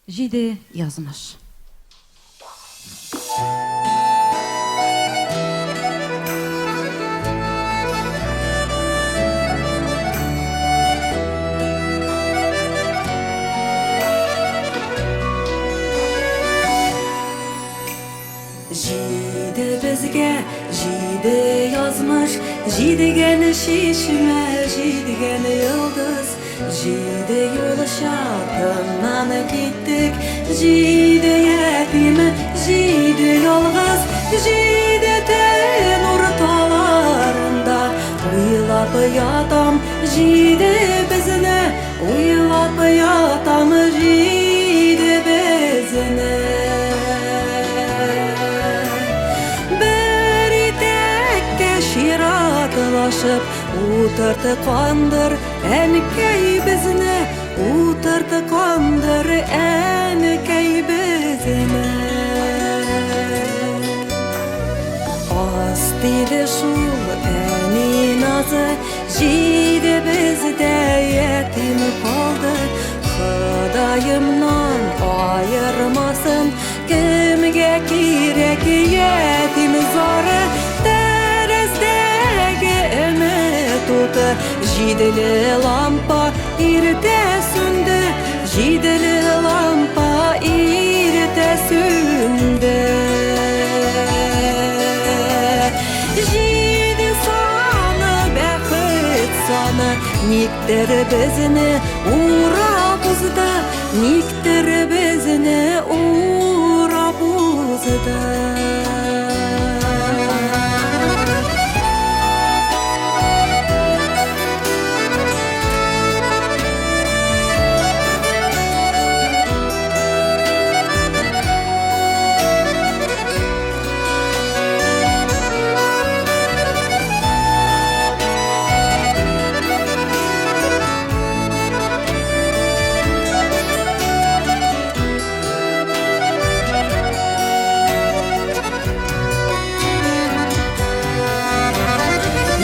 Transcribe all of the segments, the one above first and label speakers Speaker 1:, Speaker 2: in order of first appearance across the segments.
Speaker 1: Җиде язмыш.
Speaker 2: Җиде безгә, җиде язмыш, Җидегән чишмә, җидегән йолдыз, Җиде юл чатыннан киттек, Җиде ятим, җиде ялгыз, Җиде төн урталарында Уйлап ятам, җиде безне, Уйлап ятам, җиде безне. Бер итәккә чиратлашып Утырткандыр әнкәй безне, Утырткандыр әнкәй безне. Аз тиде шул әни назы, Җиде бездә ятим калды, Ходаемнан аермасын, Кемгә кирәк ятим зары, Тәрәздәге өмет уты, Җиделе лампа иртә сүнде, Җиделе лампа иртә сүнде. Җиде саны бәхет саны, Никтер безне урап узды, Никтер безне урап узды.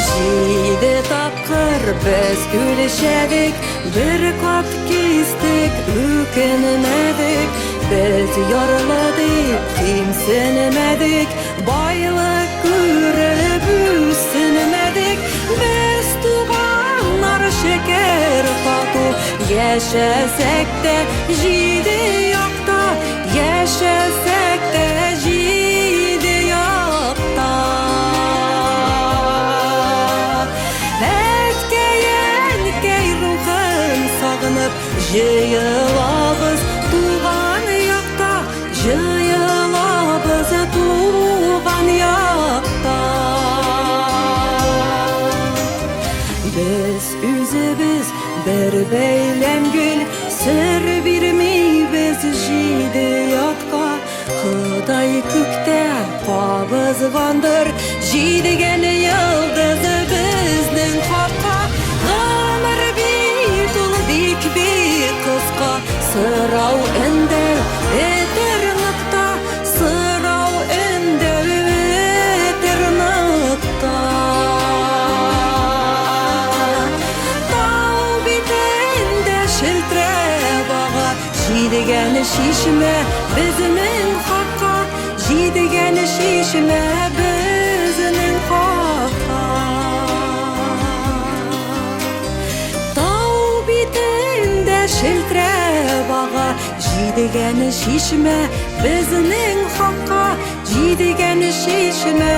Speaker 2: Җиде тапкыр без үлчәдек, бер кат кистек, үкенмәдек. Без ярлы дип кимсенмәдек, байлык күреп үсенмәдек. Без туганнар шөкер тату, яшәсәк тә җиде якта, яшәсәк тә җиде якта. Әткәй, әнкәй рухын сагынып, җыелабыз туган якта, җыелабыз туган якта. Без үзебез бер бәйләм гөл, сер бирмибез җиде ятка. Ходай күктә кабызгандыр җидегән йолдызы безнең хакка. Гомер бит ул бик-бик кыска, сорау өндәү этер нокта, сорау өндәү этер нокта. Тау битендә челтерәп ага Җидегән чишмә безнең хакка, Җидегән чишмә безнең хакка. Тау битендә челтерәп ага Җидегән чишмә безнең хакка, Җидегән чишмә.